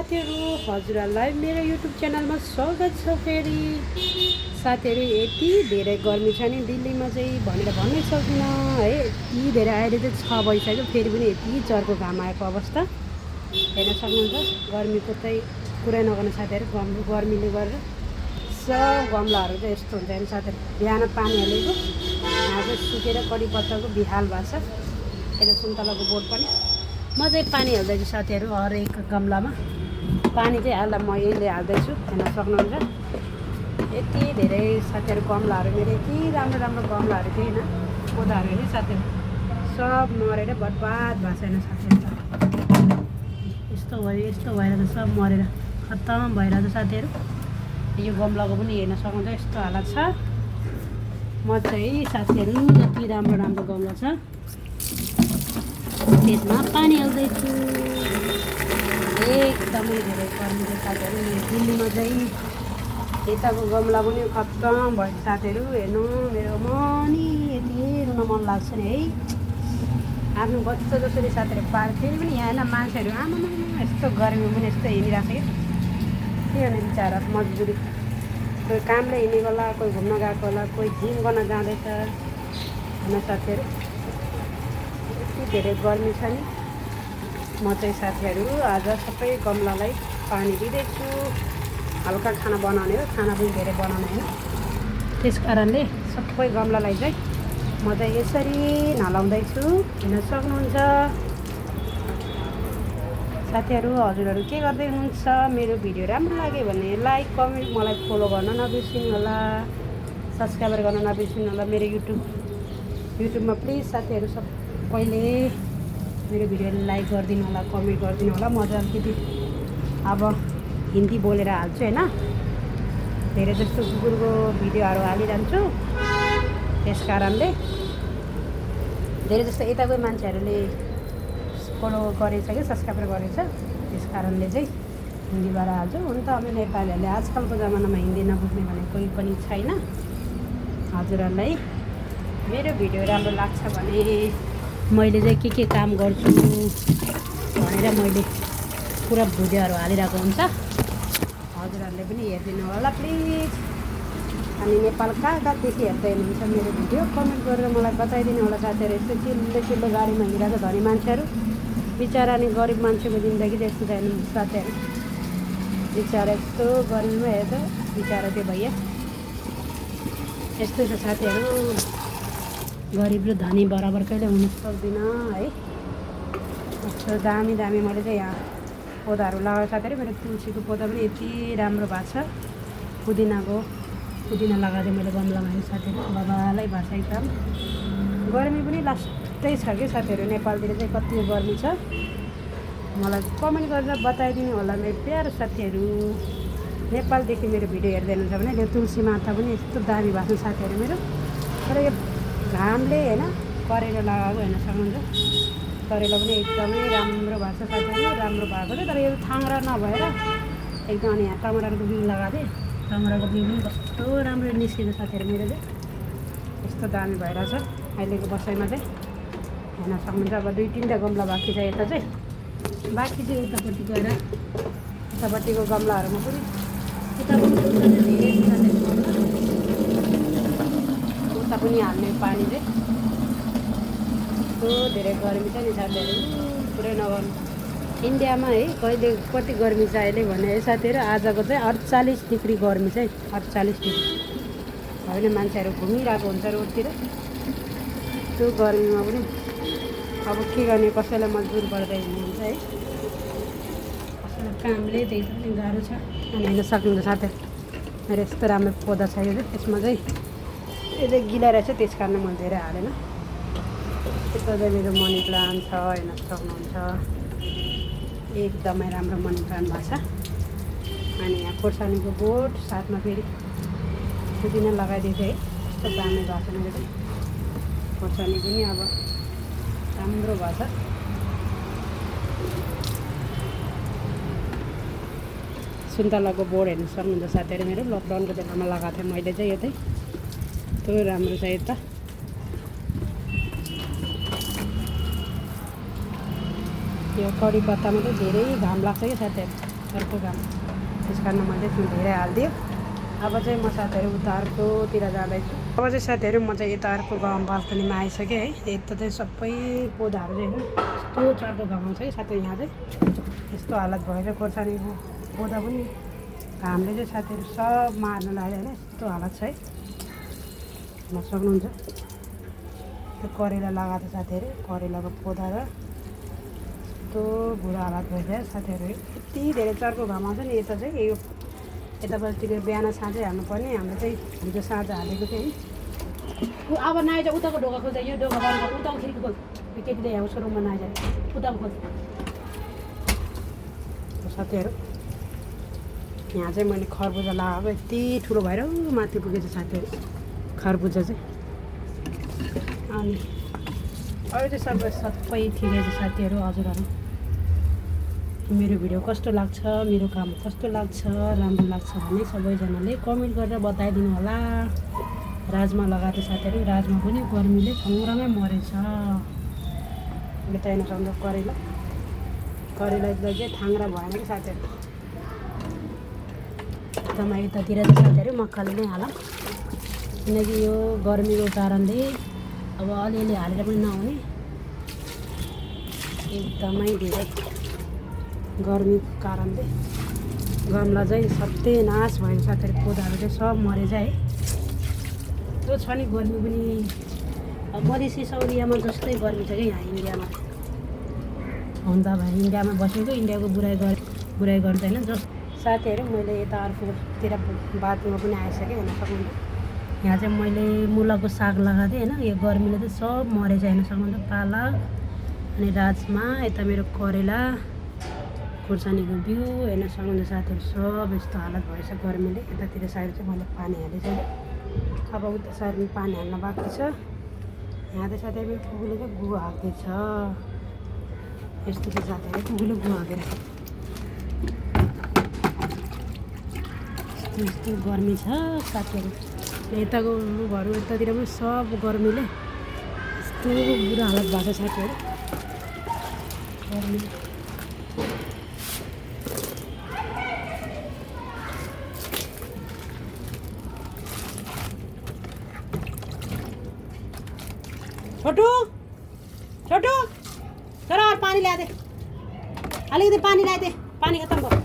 साथीहरू हजुरहरूलाई मेरो युट्युब च्यानलमा स्वागत छ। फेरि साथीहरू यति धेरै गर्मी छ नि दिल्लीमा चाहिँ भनेर भन्नै सक्दिनँ है। यति धेरै अहिले चाहिँ 6 बजिसक्यो, फेरि पनि यति चर्को घाम आएको अवस्था हेर्न सक्नुहुन्छ। गर्मीको चाहिँ कुरै नगर्नु साथीहरू, गर्मीले गरेर सब गमलाहरू चाहिँ यस्तो हुन्छ नि साथीहरू। बिहान पानी हालेको आज सुकेर कडी पत्ताको बिहाल भएको छ। यता सुन्तलाको बोट पनि म चाहिँ पानी हाल्दैछु साथीहरू। हरेक गमलामा पानी चाहिँ हाल्दा म यहीले हाल्दैछु, हेर्न सक्नुहुन्छ। यति धेरै साथीहरू गमलाहरू मेरो यति राम्रो राम्रो गमलाहरू थियो होइन, पौधाहरू हेर्ने साथीहरू सब मरेर बर्बाद भएको छैन साथीहरू। यस्तो भएर त सब मरेर खत्तम भइरहेको छ साथीहरू। यो गमलाको पनि हेर्न सक्नुहुन्छ यस्तो हालत छ। म चाहिँ साथीहरू जति राम्रो राम्रो गमला छ त्यसमा पानी हाल्दैछु। एकदमै धेरै गर्मी छ साथीहरू। दिल्लीमा चाहिँ यताको गमला पनि खत्तम भयो साथीहरू। हेर्नु मेरो मनी यति रुन मन लाग्छ नि है। आफ्नो बच्चा जसरी साथीहरू पार फेरि पनि यहाँ होइन मान्छेहरू आमामा यस्तो गर्मी पनि यस्तो हिँडिरहेको छ कि के भने बिचरा मजदुरी, कोही कामले हिँडेको होला, कोही घुम्न गएको होला, कोही जिम गर्न जाँदैछ होइन साथीहरू। यति धेरै गर्मी छ नि। म चाहिँ साथीहरू आज सबै गमलालाई पानी दिँदैछु। हल्का खाना बनाउने हो, खाना पनि धेरै बनाउने होइन। त्यस कारणले सबै गमलालाई चाहिँ म चाहिँ यसरी नलाउँदैछु, हेर्न सक्नुहुन्छ साथीहरू। हजुरहरू के गर्दै हुनुहुन्छ? मेरो भिडियो राम्रो लाग्यो भने लाइक कमेन्ट मलाई फलो गर्न नबिर्सिनु होला, सब्सक्राइबर गर्न नबिर्सिनु होला मेरो युट्युबमा प्लिज साथीहरू। सबैले मेरो भिडियोलाई लाइक गरिदिनु होला, कमेन्ट गरिदिनु होला। म चाहिँ अलिकति अब हिन्दी बोलेर हाल्छु होइन, धेरै जस्तो कुकुरको भिडियोहरू हालिरहन्छु। त्यस कारणले धेरै जस्तो यताकै मान्छेहरूले फलो गरेछ कि सब्सक्राइबर गरेछ, त्यस कारणले चाहिँ हिन्दीबाट हाल्छु। हुन त अब नेपालीहरूले आजकलको जमानामा हिन्दी नबुझ्ने भने कोही पनि छैन। हजुरहरूलाई मेरो भिडियो राम्रो लाग्छ भने मैले चाहिँ के काम गर्छु भनेर मैले पुरा भिडियोहरू हालिरहेको हुन्छ। हजुरहरूले पनि हेरिदिनु होला प्लिज। अनि नेपाल कहाँ कहाँदेखि हेर्दै हुनुहुन्छ मेरो भिडियो कमेन्ट गरेर मलाई बताइदिनु होला साथीहरू। यस्तो चिल्लो गाडीमा हिँडिरहेको धनी मान्छेहरू बिचरा नि गरिब मान्छेको जिन्दगी चाहिँ यस्तो छैन साथीहरू। बिचरा यस्तो गर्मीमा हेर्छ बिचरा त्यो भैया, यस्तो छ साथीहरू। गरिब र धनी बराबर कहिले हुन सक्दिनँ है। यस्तो दामी दामी मैले चाहिँ यहाँ पौधाहरू लगाएको साथीहरू। मेरो तुलसीको पौधा पनि यति राम्रो भएको छ। पुदिना लगाएको थिएँ मैले गमलामा होइन साथीहरू। बबालाई भएको छ एकदम। गर्मी पनि लास्टै छ कि साथीहरू। नेपालतिर चाहिँ कति गर्मी छ मलाई कमेन्ट गरेर बताइदिनु होला मेरो प्यारो साथीहरू। नेपालदेखि मेरो भिडियो हेर्दै हुनुहुन्छ भने यो तुलसी माता पनि यस्तो दामी भएको छ साथीहरू मेरो। तर यो घामले होइन करेला लगाएको हेर्न सक्नुहुन्छ। करेला पनि एकदमै राम्रो भएको छ साथीहरू। राम्रो भएको थियो तर यो थाङ्रा नभएर एकदम। अनि यहाँ टमाटरको बिउ लगाएको थिएँ, टमाटरको बिउ पनि कस्तो राम्रो निस्किन्छ साथीहरू मेरो चाहिँ। यस्तो दामी भइरहेछ अहिलेको बसाइमा चाहिँ हेर्न सक्नुहुन्छ। अब 2-3वटा गमला बाँकी छ यता चाहिँ। बाँकी चाहिँ उतापट्टि गएर उतापट्टिको गमलाहरूमा पनि उता पनि हाल्ने पानी चाहिँ। यस्तो धेरै गर्मी छ नि साथीहरू, पुरै नगर्नु। इन्डियामा है कहिले कति गर्मी छ अहिले भने साथीहरू। आजको चाहिँ 48 डिग्री गर्मी चाहिँ 48 डिग्री होइन। मान्छेहरू घुमिरहेको हुन्छ रोडतिर त्यो गर्मीमा पनि। अब के गर्ने, कसैलाई मजबुर गर्दै हुनुहुन्छ है, कसैलाई कामले त्यही पनि गाह्रो छ। अनि हेर्न सक्नुहुन्छ साथीहरू मेरो यस्तो राम्रो पौधा छ यो चाहिँ। यसमा चाहिँ यो चाहिँ गिला रहेछ त्यस कारण मैले धेरै हालेन। यता चाहिँ मेरो मनी प्लान्ट छ हेर्न सक्नुहुन्छ। एकदमै राम्रो मनी प्लान्ट भएको छ। अनि यहाँ खोर्सानीको बोट साथमा फेरि पुदिना लगाइदिएको थिएँ है। यस्तो दामी भएको छ मेरो खोर्सानी पनि अब राम्रो भएको छ। सुन्तलाको बोट हेर्न सक्नुहुन्छ साथीहरू मेरो। लकडाउनको बेलामा लगाएको थिएँ मैले चाहिँ यो चाहिँ यस्तो राम्रो छ यता। यो कडी पत्तामा चाहिँ धेरै घाम लाग्छ कि साथीहरू। अर्को घाम, त्यस कारण मैले चाहिँ धेरै हालिदियो। अब चाहिँ म साथीहरू उता अर्कोतिर जाँदैछु। अब चाहिँ साथीहरू म चाहिँ यता अर्को गाउँ बाल्कनीमा आइसकेँ है। यता चाहिँ सबै पौधाहरू चाहिँ होइन यस्तो चर्को घाम आउँछ कि साथीहरू, यहाँ चाहिँ यस्तो हालत भएर खोर्सानीको पौधा पनि घामले चाहिँ साथीहरू सब मार्न लाग्यो होइन, यस्तो हालत छ है, हेर्न सक्नुहुन्छ। त्यो करेला लगाएको साथीहरू, करेलाको पौधा र यस्तो बुढो हालत भइसक्यो साथीहरू। यति धेरै चर्को घाम आउँछ नि यता चाहिँ, यो यतापट्टिको बिहान साँझै हाल्नुपर्ने, हाम्रो चाहिँ हिजो साँझ हालेको थियो है। अब नआइज उताको ढोका खोल्छ, यो ढोका बन्द गर्नु, उताको खिड्की खोल्छ, यो केटीले उसको रुममा नआइज, उताको खोल्छ साथीहरू। यहाँ चाहिँ मैले खरबुजा लगाएको, यति ठुलो भएर माथि पुगेछ साथीहरू खरबुजा चाहिँ। अनि अरू चाहिँ सबै ठिकै छ साथीहरू। हजुरहरू मेरो भिडियो कस्तो लाग्छ, मेरो काम कस्तो लाग्छ, राम्रो लाग्छ भने सबैजनाले कमेन्ट गरेर बताइदिनु होला। राजमा लगाएको साथीहरू, राजमा पनि गर्मीले छङ्ग्रामै मरेछ। यता हेर्न सक्नुहुन्छ करेला, करेला एकदम चाहिँ थाङ्रा भएन कि साथीहरू। एकदम यतातिर चाहिँ साथीहरू मक्काले नै हालौँ, किनकि यो गर्मीको कारणले अब अलिअलि हालेर पनि नहुने, एकदमै धेरै गर्मीको कारणले गमला चाहिँ सत्यनाश भयो साथीहरू। पौधाहरू चाहिँ सब मरेछ है। त्यो छ नि गर्मी पनि, अब मधेसी साउदियामा जस्तै गर्मी छ कि यहाँ इन्डियामा। हुन त भाइ इन्डियामा बसेको, इन्डियाको बुराइ गर्दैन जस साथीहरू। मैले यता अर्कोतिर बाटोमा पनि आइसकेँ, हेर्न सक्नुहुन्छ। यहाँ चाहिँ मैले मुलाको साग लगाएको थिएँ होइन, यो गर्मीले चाहिँ सब मरेछ हेर्न सक्नुहुन्छ। पालक अनि राजमा, यता मेरो करेला, खुर्सानीको बिउ हेर्न सक्नुहुन्छ साथीहरू। सब यस्तो हालत भएछ गर्मीले। यतातिर साइड चाहिँ मैले पानी हालिसकेँ, अब उता साइडमा पानी हाल्न बाँकी छ। यहाँ चाहिँ साथीहरू कुकुरले गुवा हाल्दैछ, यस्तो चाहिँ साथीहरू कुकुरले गुवा हालेर यस्तो गर्मी छ साथीहरू। यताको रुखहरू यतातिर पनि सब गर्मीले यस्तो बुढो हालत भएको छ साथीहरू गर्मीले। छोटू छोटू चल और पानी ला दे, अलिकति पानी ला दे, पानी खत्म भयो।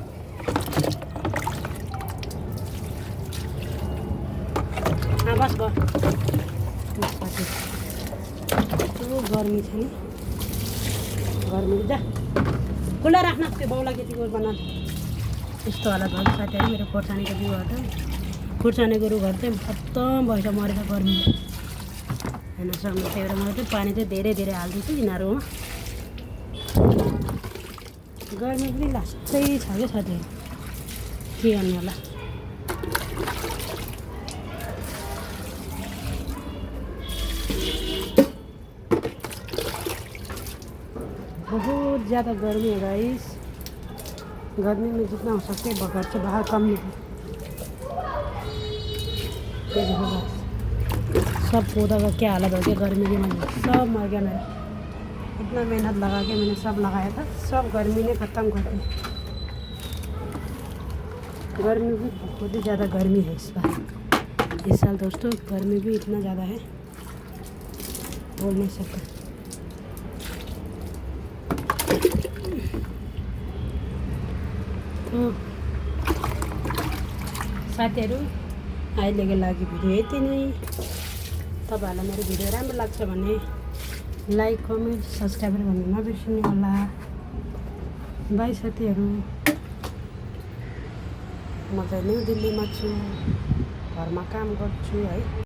हाँ बस भयो। यस्तो गर्मी छ नि, गर्मी जा खुल्ला राख्न, त्यो बाउलाई केटीको बना। यस्तो हालत भएको साथीहरू मेरो खोर्सानीको बिउहरू त, खोर्सानीको रुखहरू चाहिँ खत्तम भएछ मरेर गर्मीले हेर्न सक्नुहुन्छ। त्यही भएर मैले चाहिँ पानी चाहिँ धेरै धेरै हालिदिन्छु यिनीहरूमा। गर्मी पनि लास्टै छ क्या साथीहरू, के गर्नु होला। बहुत ज़्यादा गर्मी है गाइस, गर्मी में जितना हो सके घर से बाहर कम निकले। सब पौधा का क्या हालत हो गया गर्मी की वजह से, सब मर गया मेरा। इतना मेहनत लगा के मैंने सब लगाया था, सब गर्मी ने ख़त्म कर दिया। गर्मी भी बहुत ही ज़्यादा गर्मी है इस बार, इस साल दोस्तों गर्मी भी इतना ज़्यादा है बोल नहीं सकते। तो साथीहरू अहिलेको लागि भिडियो यति नै। तपाईहरुलाई मेरो भिडियो राम्रो लाग्छ भने लाइक कमेन्ट सब्स्क्राइब गर्न नबिर्सनु होला। बाइ साथीहरू, म चाहिँ न्यू दिल्लीमा छु, घरमा काम गर्छु है।